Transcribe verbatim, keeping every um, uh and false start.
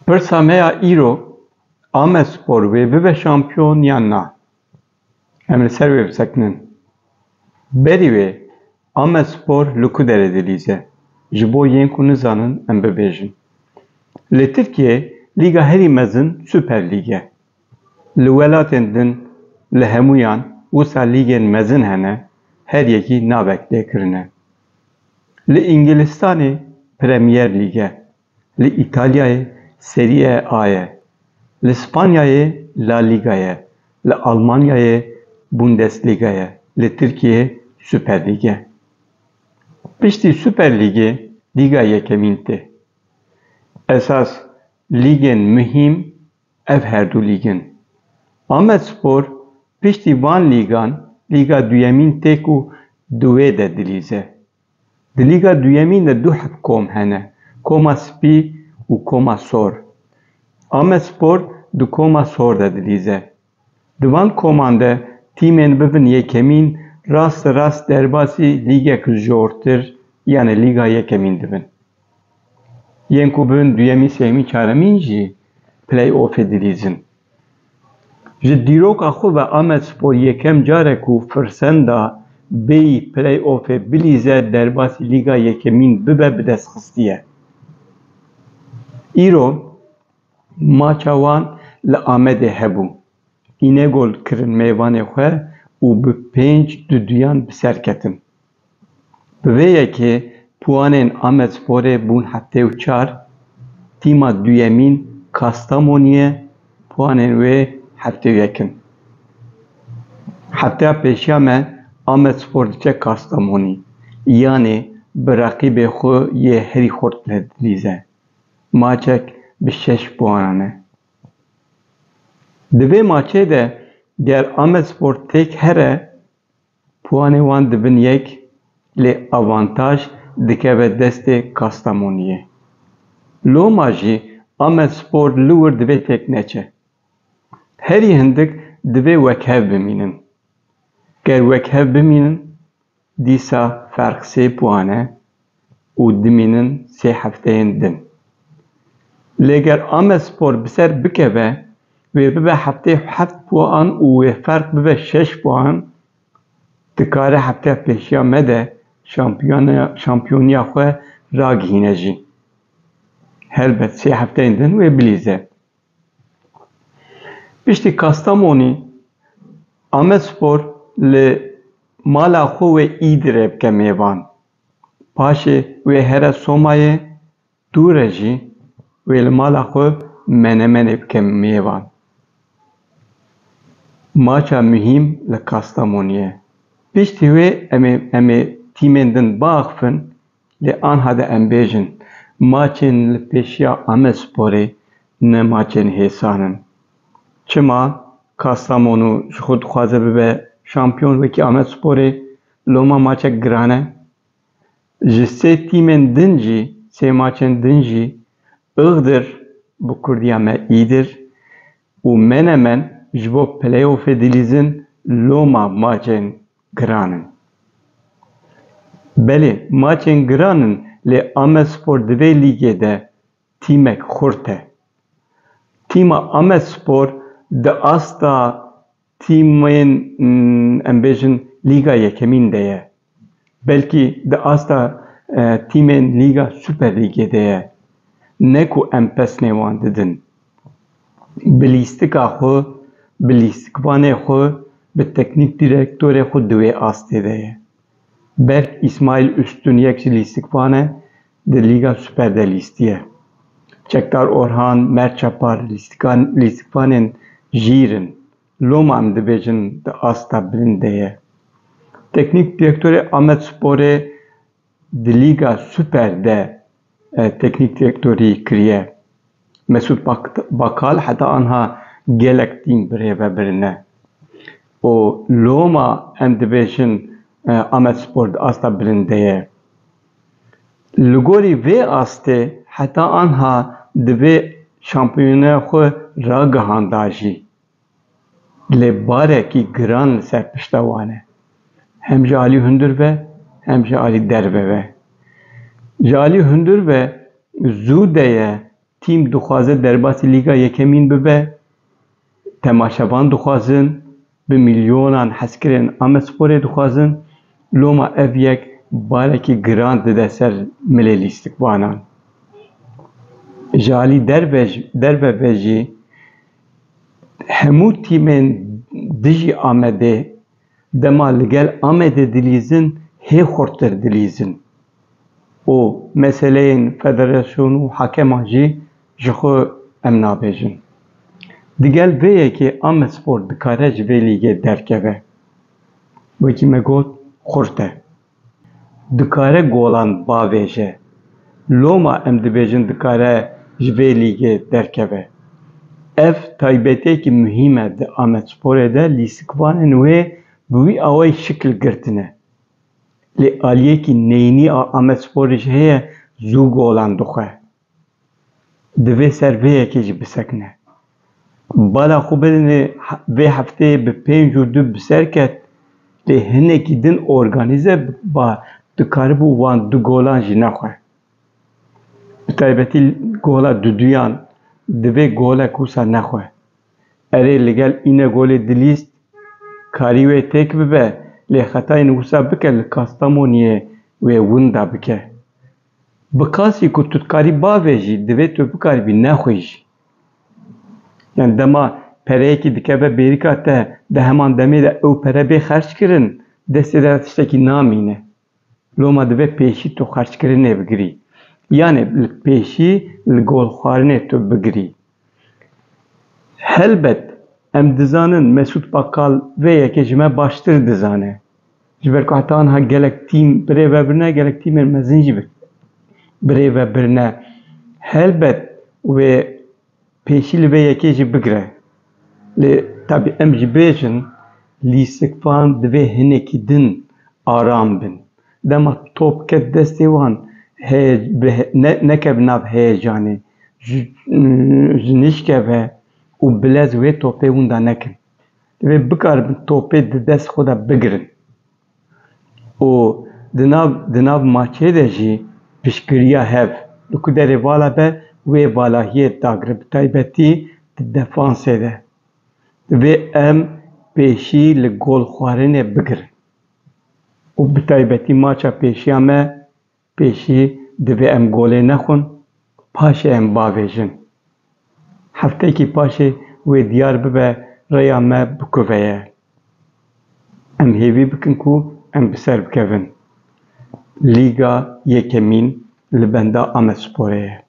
Pirsa me ya îro, Amedspor wê bibe şampiyon yan na? Em li ser wê bisekinin. Berî wê, Amedspor li ku derê dilîze? Ji bo yên ku nizanin, em bibêjin. Li Tirkiyeyê lîga herî mezin Süper Lîg e. Li welatên din, li hemûyan wisa lîgên mezin hene, her yekî navek lê kirine. Li Îngilistanê Premier Lîg e. Li Îtalyayê Serie A ye. Li Spanyayê La Liga ye. Li Almanyayê Bundesliga ye. Li Tirkiyeyê Süper Lîg e. Piştî Süper Lîgê Lîga Yekemîn tê. Esas lîgên muhîm ev her du lîg in. Amedspor piştî van lîgan Lîga Duyemîn tê ku di wê de dilîze. Di Lîga Duyemîn de du heb kom hene, koma spî û koma sor. Amedspor di koma sor de dilîze. Di van koman de tîmên bibin yekemîn rast rast derbasî lîgek jortir, yanî Lîga Yekemîn dibin. Yên ku bibin duyemîn, sêyemîn, çaremîn jî play-offê dilîzin. Ji dîroka xwe ve Amedspor yekem car e ku firsenda bêyî play-offê bilîze derbasî Lîga Yekemîn bibe bi dest xistiye. Îro maça wan li Amedê hebû. Înegol kirin mêvanê xwe û bi pênc du duyan bi ser ketin. Bi vê yekê puanên Amedsporê bûn heftê û çar, tîma duyemîn Kastamonî ye, puanên wê heftê û yek in. Hefteya pêşiya me Amedspor diçe Kastamonî, yanê bi reqîbê xwe yê herî xurt re dilîze. Maçek bi şeş puanan e. Di vê maçê de ger Amedspor têk here, puanê wan dibin yek, lê avantaj dikeve destê Kastamoniyê. Loma jî Amedspor li wir divê têk neçe. Herî hindik divê wekhev bimînin. Ger wekhev bimînin, dîsa ferq sê puan e û dimînin sê hefteyên din. Lê ger Amedspor bi ser bikeve, wê bibe heftê heft puan û wê ferq bibe şeş puan, dikare hefteya pêşiya me de şampiyona-, şampiyoniya xwe ragihîne jî. Helbet sê hefteyên din wê bilîze. Piştî Kastamonî, Amedspor li mala xwe wê Îdirê bike mêvan. Paşê wê here Somayê, dû re jî wê li mala xwe Menemenê bike mêvan. Maça muhîm li Kastamonî ye. Piştî wê em ê, em ê tîmên din biaxifin, lê anha de em bêjin, maçên li pêşiya Amedsporê ne maçên hêsan in. Çima? Kastamonu ji xwe dixwaze bibe şampiyon wekî Amedsporê, loma maçek giran e. Ji sê tîmên din jî, sê maçên din jî, Iğdır bi kurdiya me Îdir û Menemen ji bo play-offê dilîzin, loma maçên giran in. Belê, maçên giran in, lê Amedspor di vê lîgê de tîmek xurt e. Tîma Amedspor di asta tîmên, mm, em bêjin, Lîga Yekemîn de ye. Belkî di asta, e, tîmên Lîga Super Lîgê de ye. Ne ku em pesnê wan didin. Bi lîstika xwe, bi lîstikvanê xwe, bi teknîk dîrektorê xwe di wê astê de ye. Berk Îsmaîl Üstün yek ji lîstikvan e, di Lîga Super de lîstiye. Çekdar Orhan, Mert Çapar lîstikan-, lîstikvanên jîr in. Loma em dibêjin di asta bilind de ye. Teknîk direktorê Amedsporê di Lîga Super de, e, teknîk direktorî kiriye. Mesut Bak-, Bakal heta anha gelek tîm birêve birine. Û loma em dibêjin, e, Amedspor di asta bilind de ye. Li gorî vê astê heta anha divê şampiyona xwe ragihanda jî. Lê barekî giran li ser pişta wan e. Hem ji alî hundir ve, hem ji alî derve ve. Ji alî hundir ve zû de ye tîm dixwaze derbasî Lîga Yekemîn bibe, temaşevan dixwazin, bi milyonan hezkirên Amedsporê dixwazin, loma ev yek barekî giran dide ser milê lîstikvanan. Ji alî derve, derve ve jî hemû tîmên dijî Amedê dema li gel Amedê dilîzin, hê xurttir dilîzin. Û meseleyên federasyon û hakeman jî ji xwe em nabêjin. Digel vê yekê Amedspor dikare ji vê lîgê derkeve. Wekî me got, xurt e. Dikare golan bavêje. Loma em dibêjin dikare ji vê lîgê derkeve. Ev taybetiyekî muhîm e di Amedsporê de, lîstikvanên wê bi wî awayî şikil girtine. Lê aliyekî neyînî a Amedsporê jî heye, zû golan dixwe. Divê ser vê yekê jî bisekine. Bala xwe bidinê, vê hefteyê bi pênc û du bi ser ket, lê hinekî din organîze ba dikaribû wan du golan jî nexwe. Bi taybetî gola duduyan divê golek wisa nexwe. Erê, li gel Înegolê dilîst karî wê têk bibe, lê xetayên wisa bike li Kastamoniyê wê winda bike. Bi qasî ku tu dikarî bavêjî, divê tu bikaribî nexwî jî. Yani dema pereyekî dikeve bêrîka te, di heman demê de ew pere bê xerckirin, destê de tiştekî namîne. Loma divê pêşî tu xerckirinê bigirî. Yanê li pêşî li golxwarinê tu bigirî. Helbet em dizanin Mesûd Bakal vê yekê ji me baştir dizane. Ji ber ku heta niha gelek tîm birêve birine, gelek tîmên mezin jî bi-, birêve birine. Helbet wê pêşî li vê yekê jî bigire. Lê tabî em jî bêjin, lîstikvan divê hinekî din aram bin. Dema top ket destê wan, heye-, bi he-, ne-, nekeve nav heyecanê, ji, ji nişkeve û bilez wê topê winda nekin. Divê bikaribin topê di dest xwe de bigirin. Û di nav, di nav maçê de jî piştgiriya hev, li ku derê vala be, wê valahiyê dagire, bi taybetî di defansê de. Divê em pêşî li golxwarinê bigirin. Û bi taybetî maça pêşiya me, pêşî divê em golê nexwin, paşê em bavêjin. Hefteyekî paşê wê diyar bibe rêya me bi ku ve ye. Em hêvî bikin ku em bi ser bikevin. Lîga yekemîn li benda Amedsporê ye.